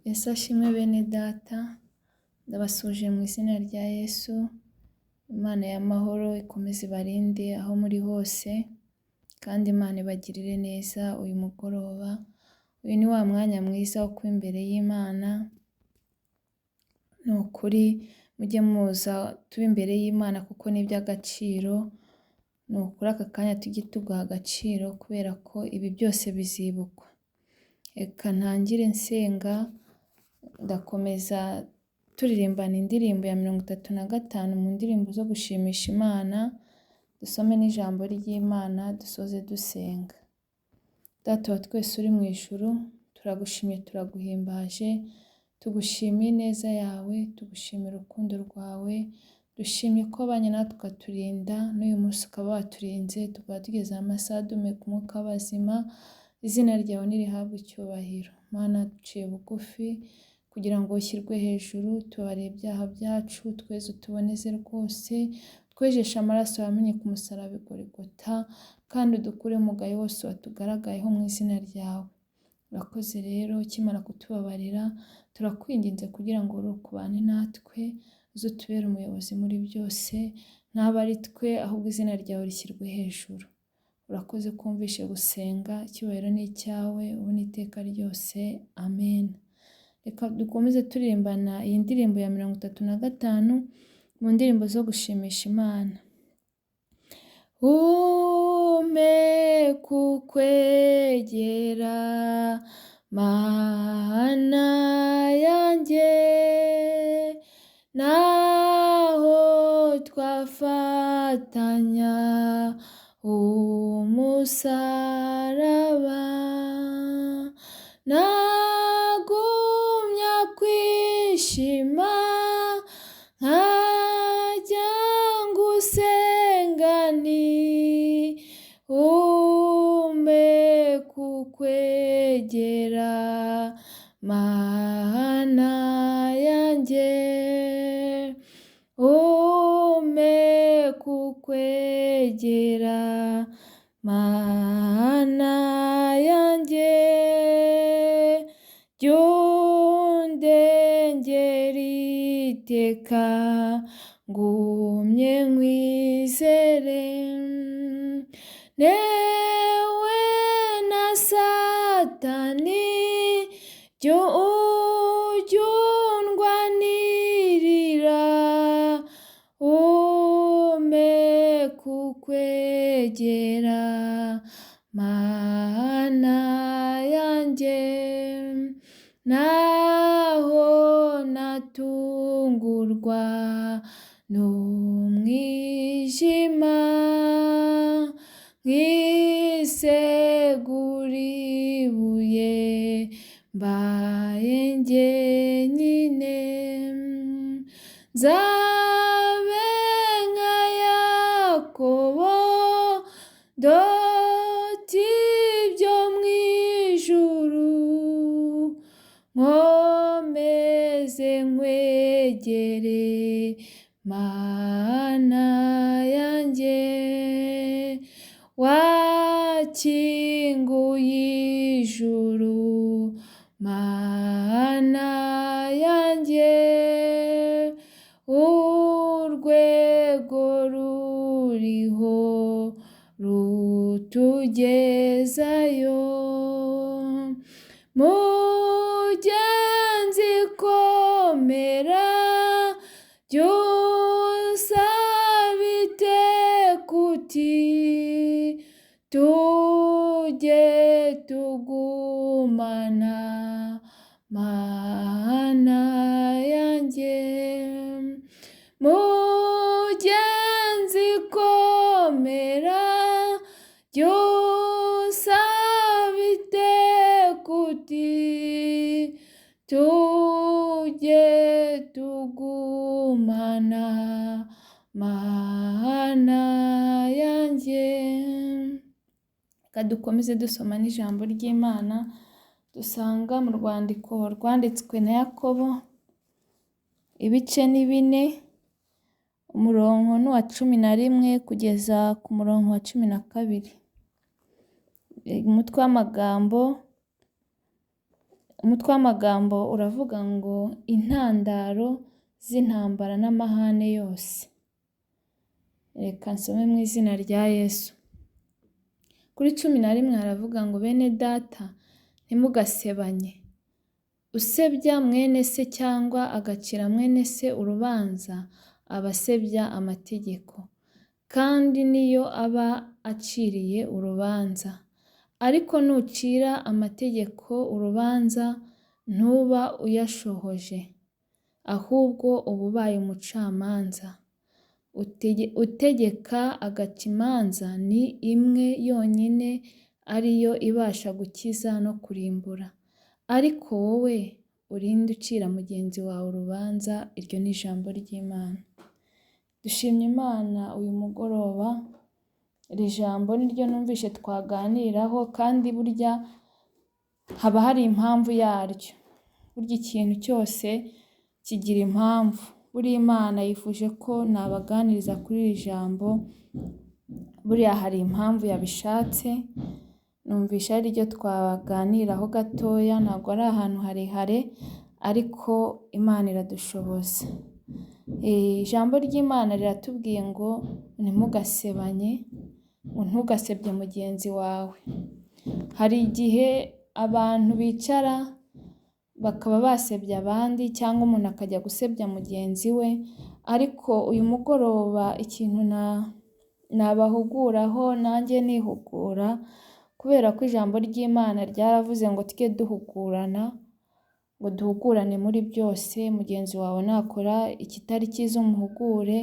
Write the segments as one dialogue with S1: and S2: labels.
S1: Yesu ashimwe bene data, ndabasuhuje mu izina rya Yesu, Imana y'amahoro ikomeze ibarinde aho muri hose kandi Imana ibagirire neza uyu mugoroba, uyu ni wa mwanya mwiza wo kuba imbere y'Imana, ni ukuri mujye muza tube imbere y'Imana kuko ni iby'agaciro, ni ukuri aka kanya tujye tuguha agaciro kubera ko ibi byose bizibukwa. Reka ntangire nsenga, ndakomeza turirimbana indirimbo ya 35 mu ndirimbo zo gushimisha Imana, dusome n'ijambo ry'Imana dusoze dusenga. Data wa twese uri mu ijuru, turagushimye turaguhimbaje, tugushimiye ineza yawe, tugushimira urukundo rwawe, dushimye ko wabanye natwe ukaturinda, n'uyu munsi ukaba waturinze, tukaba tugeze aya masaha duhumeka umwuka w'abazima, izina ryawe nirihabwe icyubahiro. Mana duciye bugufi kugira ngo ushyirwe hejuru, tubabarire ibyaha byacu, tweze utuboneze rwose, twejeshe amaraso wamenye ku musaraba i Golgotha, kandi udukure umugayo wose watugaragayeho mu izina ryawe. Urakoze rero ukimara kutubabarira, turakwinginze kugira ngo ubane natwe, uze utubere umuyobozi muri byose, ntabe ari twe ahubwo izina ryawe rishyirwe hejuru. Urakoze ko wumvishe gusenga, icyubahiro ni icyawe, ubu n'iteka ryose, amen. Reka dukomeze turirimbana iyi ndirimbo ya 35 mu ndirimbo zo gushimisha Imana. Umpe kukwegera Mana yanjye, naho twafatanya umusaraba, nagumya kwishima nkajya ngusenga nti umpe kukwegera Mana yanjye, umpe kukwegera Mana yanjye, jya undengera iteka ngumye nkwizere, ntewe na Satani jya undwanirira, umpe kukwegera Mana yanjye, naho natungurwa n'umwijima, nkisegura ibuye mbaye jyenyine, nzabe nka Yakobo ndote ibyo mu ijuru, nkomeze nkwegere Mana yanjye, wakinguye ijuru Mana yanjye, urwego ruriho rutugezayo, mugenzi komera jya usaba iteka uti tujye tugumana Mana yanjye, mugenzi komera jya usaba iteka uti tujye tugumana Mana yanjye. Reka dukomeze dusoma n'ijambo ry'Imana dusanga mu rwandiko rwanditswe na Yakobo, ibice ni 4, umurongo ni uwa 11 kugeza ku murongo wa 12. Umutwe w'amagambo Umutwe w'amagambo uravuga ngo intandaro z'intambara n'amahane yose. Reka nsome mu izina rya Yesu. Kuri 11 haravuga ngo bene data ntimugasebanye. Usebya mwene se cyangwa agacira mwene se urubanza aba asebya amategeko, kandi niyo aba aciriye urubanza. Ariko nucira amategeko urubanza ntuba uyashohoje, ahubwo uba ubaye umucamanza. Utegeka agaca imanza ni imwe yonyine ari yo ibasha gukiza no kurimbura. Ariko wowe urinde ucira mugenzi wawe urubanza, iryo ni ijambo ry'Imana. Dushimye Imana uyu mugoroba, iri jambo niryo numvishe twaganiraho kandi burya haba hari impamvu yaryo. Burya ikintu cyose kigira impamvu. Buriya Imana yifuje ko nabaganiriza kuri iri jambo, buriya hari impamvu yabishatse, numvishe ari ryo twaganiraho gatoya, ntabwo ari ahantu harehare ariko Imana iradushoboza. Ijambo ry'Imana riratubwiye ngo ntimugasebanye, ngo ntugasebye mugenzi wawe. Hari igihe abantu bicara bakaba basebya abandi cyangwa umuntu akajya gusebya mugenzi we, ariko uyu mugoroba ikintu nabahuguraho nanjye nihugura, kubera ko ijambo ry'Imana ryaravuze ngo tujye duhugurana, ngo duhugurane muri byose, mugenzi wawe nakora ikitari cyiza umuhugure,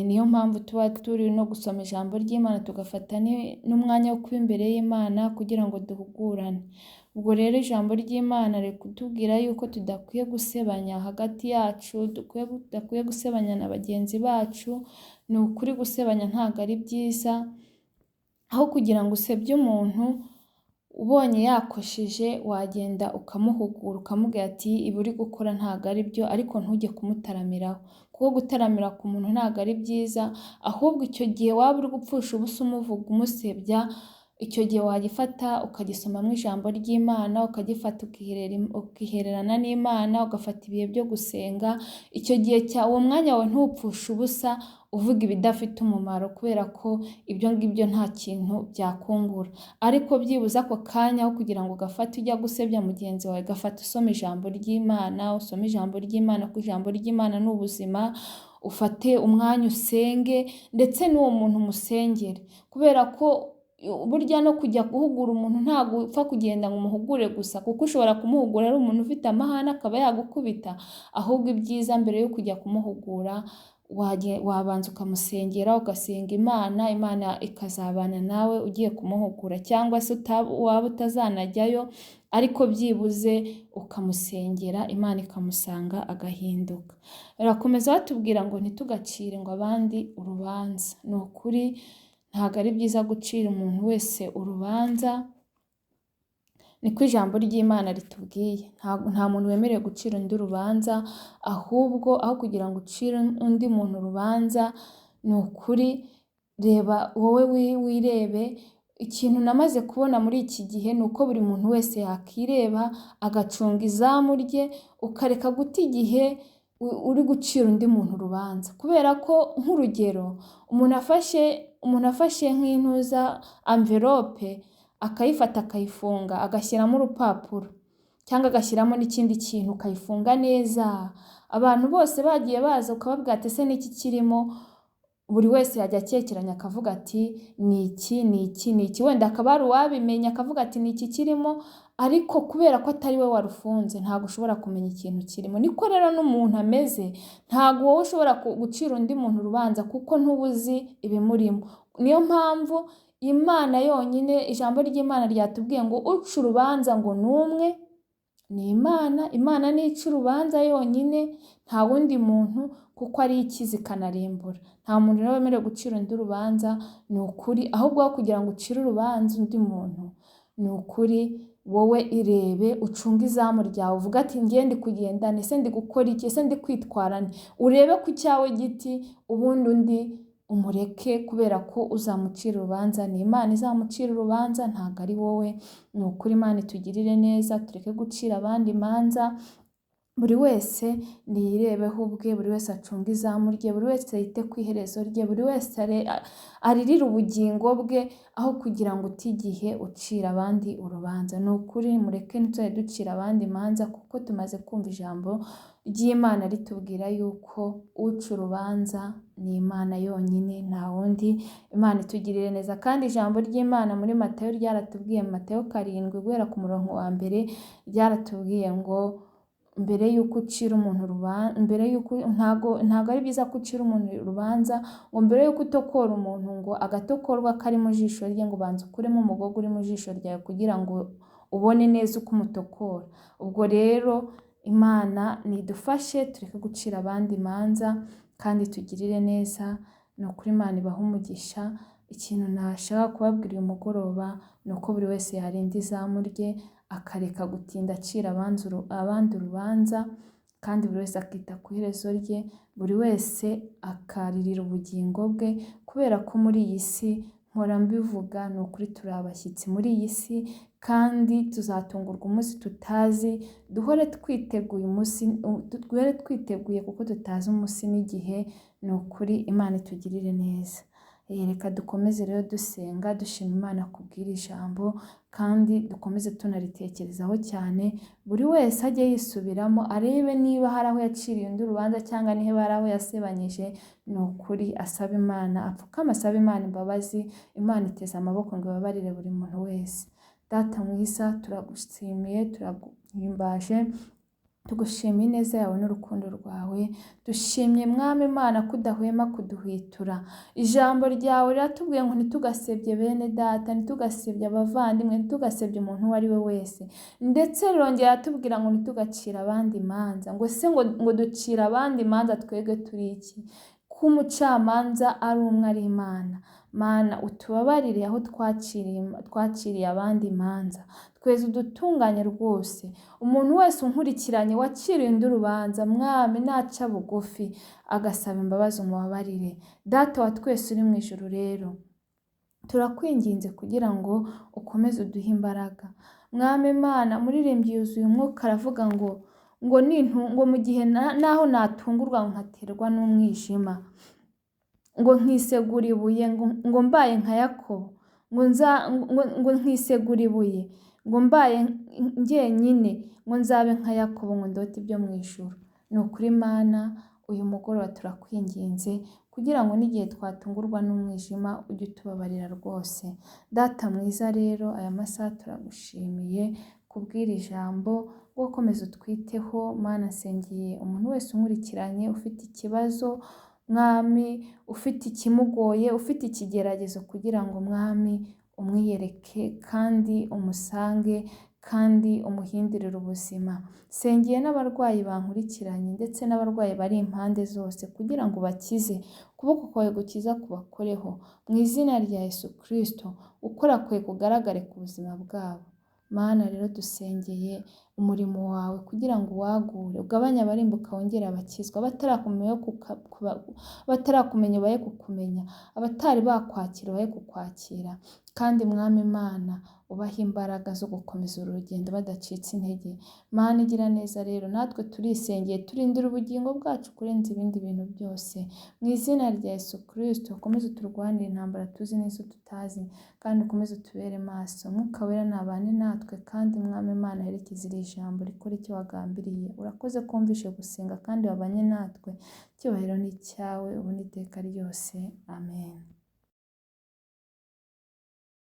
S1: niyo mpamvu tuba turi no gusoma ijambo ry'Imana tugafata n'umwanya wo kuba imbere y'Imana kugira ngo duhugurane. Ubwo rero ijambo ry'Imana riri kutubwira yuko tudakwiye gusebanya hagati yacu, tudakwiye gusebanya na bagenzi bacu, ni ukuri gusebanya ntabwo ari byiza, aho kugira ngo usebye umuntu ubonye yakosheje wagenda ukamuhugura ukamubwira ati ibi uri gukora ntabwo ari byo, ariko ntujye kumutaramiraho, kuko gutaramira ku muntu ntabwo ari byiza, ahubwo icyo gihe waba uri gupfusha ubusa umuvuga umusebya, icyo gihe wagifata ukagisomamo ijambo ry'Imana, ukagifata ukihererana n'Imana, ugafata ibihe byo gusenga, icyo gihe cya uwo mwanya wawe ntuwupfushe ubusa uvuga ibidafite umumaro, kubera ko ibyo ngibyo nta kintu byakungura. Ariko byibuze ako kanya aho kugira ngo ugafate ujya gusebya mugenzi wawe, gafate usoma ijambo ry'Imana, usome ijambo ry'Imana kuko ijambo ry'Imana ni ubuzima, ufate umwanya usenge ndetse n'uwo muntu umusengere, kubera ko burya no kujya guhugura umuntu ntabwo upfa kugenda ngo umuhugure gusa, kuko ushobora kumuhugura ari umuntu ufite amahane akaba yagukubita, ahubwo ibyiza mbere yo kujya kumuhugura wabanza ukamusengera, ugasenga Imana, Imana ikazabana nawe ugiye kumuhugura, cyangwa se waba utazanajyayo ariko byibuze ukamusengera, Imana ikamusanga agahinduka. Barakomeza batubwira ngo ntitugacire ngo abandi urubanza. Ni ukuri ntabwo ari byiza gucira umuntu wese urubanza, niko ijambo ry'Imana ritubwiye. Nta muntu wemerewe gucira undi urubanza, ahubwo aho kugira ngo ucire undi muntu urubanza, ni ukuri reba wowe wirebe. Ikintu namaze kubona muri iki gihe ni uko buri muntu wese yakireba agacunga izamu rye, ukareka guta igihe uri gucira undi muntu urubanza, kubera ko nk'urugero umuntu afashe nk'intuza amverope akayifata akayifunga agashyiramo urupapuro cyangwa agashyiramo n'ikindi kintu ukayifunga neza, abantu bose bagiye baza ukababwira ati ese n'iki kirimo, buri wese yajya akekeranya akavuga ati ni iki, ni iki, ni iki, wenda akaba hari uwabimenya akavuga ati ni iki kirimo, ariko kubera ko atari we warufunze ntabwo ushobora kumenya ikintu kirimo. Niko rero n'umuntu ameze, ntabwo wowe ushobora gucira undi muntu urubanza kuko ntuba uzi ibimurimo. Niyo mpamvu Imana yonyine, ijambo ry'Imana ryatubwiye ngo uca urubanza ngo ni umwe, ni Imana. Imana niyo ica urubanza yonyine, nta wundi muntu, kuko ari ikiza ikanarimbura. Nta muntu rero wemerewe gucira undi urubanza, ni ukuri, ahubwo aho kugira ngo ucire urubanza undi muntu, ni ukuri wowe irebe, ucunge izamu ryawe, uvuge ati ngiye ndi kugendana, ese ndi gukora iki, ese ndi kwitwara nte, urebe ku cyawe giti, ubundi undi umureke, kubera ko uzamucira urubanza ni Imana izamucira urubanza, ntabwo ari wowe. Ni ukuri Imana itugirire neza, tureke gucira abandi imanza, buri wese niyirebeho ubwe, buri wese acunge izamu rye, buri wese yite ku iherezo rye, buri wese aririre ubugingo bwe, aho kugira ngo ute igihe ucira abandi urubanza. Ni ukuri mureke ntituzajye ducira abandi imanza, kuko tumaze kumva ijambo ry'Imana ritubwira yuko uca urubanza ni Imana yonyine, nta wundi. Imana itugirire neza. Kandi ijambo ry'Imana muri Matayo ryaratubwiye, Matayo 7 guhera ku murongo wa 1, ryaratubwiye ngo mbere y'uko ucira umuntu urubanza, mbere y'uko ntago ari byiza ko ucira umuntu urubanza, ngo mbere y'uko utokora umuntu ngo agatokorwa kari mu jisho rye, ngo banza ukuremo umugogo uri mu jisho ryawe kugira ngo ubone neza uko umutokora. Ubwo rero Imana nidufashe tureke gucira abandi imanza, kandi tugirire neza. Ni ukuri Imana ibahe umugisha. Ikintu nashaka kubabwira uyu mugoroba ni uko buri wese yarinda izamu rye, akareka gutinda acira abandi urubanza, kandi buri wese akita ku iherezo rye, buri wese akaririra ubugingo bwe, kubera ko muri iyi si mpora mbivuga, ni ukuri turi abashyitsi muri iyi si, kandi tuzatungurwa umunsi tutazi. Duhore twiteguye umunsi, duhore twiteguye kuko tutazi umunsi n'igihe. Ni ukuri Imana itugirire neza. Reka dukomeze rero dusenga, dushima Imana kubw'iri jambo, kandi dukomeze tunaritekerezaho cyane, buri wese ajye yisubiramo arebe niba hari aho yaciriye undi urubanza, cyangwa niba hari aho yasebanyije. Ni ukuri asaba Imana, apfukame asabe Imana imbabazi. Imana iteze amaboko ngo ibabarire buri muntu wese. Data mwiza, turagushimiye, turaguhimbaje, tugushimiye ineza yawe n'urukundo rwawe. Dushimye Mwami Imana ko udahwema kuduhwitura. Ijambo ryawe riratubwiye ngo ntitugasebye bene data, ntitugasebye abavandimwe, ntitugasebye umuntu uwo ari we wese. Ndetse rirongera riratubwira ngo ntitugacire abandi imanza, ngo se ngo ducire abandi imanza twebwe turi iki? Ko umucamanza ari umwe, ari Imana. Mana utubabarire aho twaciriye abandi imanza, tweze udutunganye rwose. Umuntu wese unkurikiranye waciriye undi urubanza, Mwami naca bugufi agasaba imbabazi umubabarire. Data wa twese uri mu ijuru rero, turakwinginze kugira ngo ukomeze uduhe imbaraga. Mwami Imana, umuririmbyi yuzuye umwuka aravuga ngo ngo mu gihe naho natungurwa nkaterwa n'umwijima, ngo nkisegura ibuye, ngo mbaye nka Yakobo, ngo nkisegura ibuye, ngo mbaye njyenyine, ngo nzabe nka Yakobo, ngo ndote ibyo mu ijuru. Ni ukuri Mana, uyu mugoroba turakwinginze kugira ngo n'igihe twatungurwa n'umwijima ujye utubabarira rwose. Data mwiza rero, aya masaha turagushimiye kubw'iri jambo, ngo ukomeze utwiteho. Mana nsengeye umuntu wese unkurikiranye ufite ikibazo, Mwami ufite ikimugoye, ufite ikigeragezo, kugira ngo Mwami umwiyereke kandi umusange kandi umuhindurire ubuzima. Nsengeye n'abarwayi bankurikiranye ndetse n'abarwayi bari impande zose kugira ngo bakize, ukuboko kwawe gukiza kubakoreho mu izina rya Yesu Kristo, ukora kwe kugaragare ku buzima bwabo. Mana rero dusengeye umurimo wawe kugira ngo uwagure, ugabanye abarimbuka wongere abakizwa, abatarakumenya baye kukumenya, abatari bakwakira baye kukwakira. Kandi Mwami Imana ubahe imbaraga zo gukomeza uru rugendo badacitse intege. Mana igira neza rero, natwe turisengeye, turindira ubugingo bwacu kurenza ibindi bintu byose. Mu izina rya Yesu Kristo ukomeze uturwanire intambara tuzi n'izo tutazi, kandi ukomeze utubere maso. Mwuka wera nabane natwe, kandi Mwami Imana aherekeze iri jambo rikora icyo wagambiriye. Urakoze ko wumvishe gusenga kandi wabanye natwe. Icyubahiro ni icyawe ubu n'iteka ryose. Amen.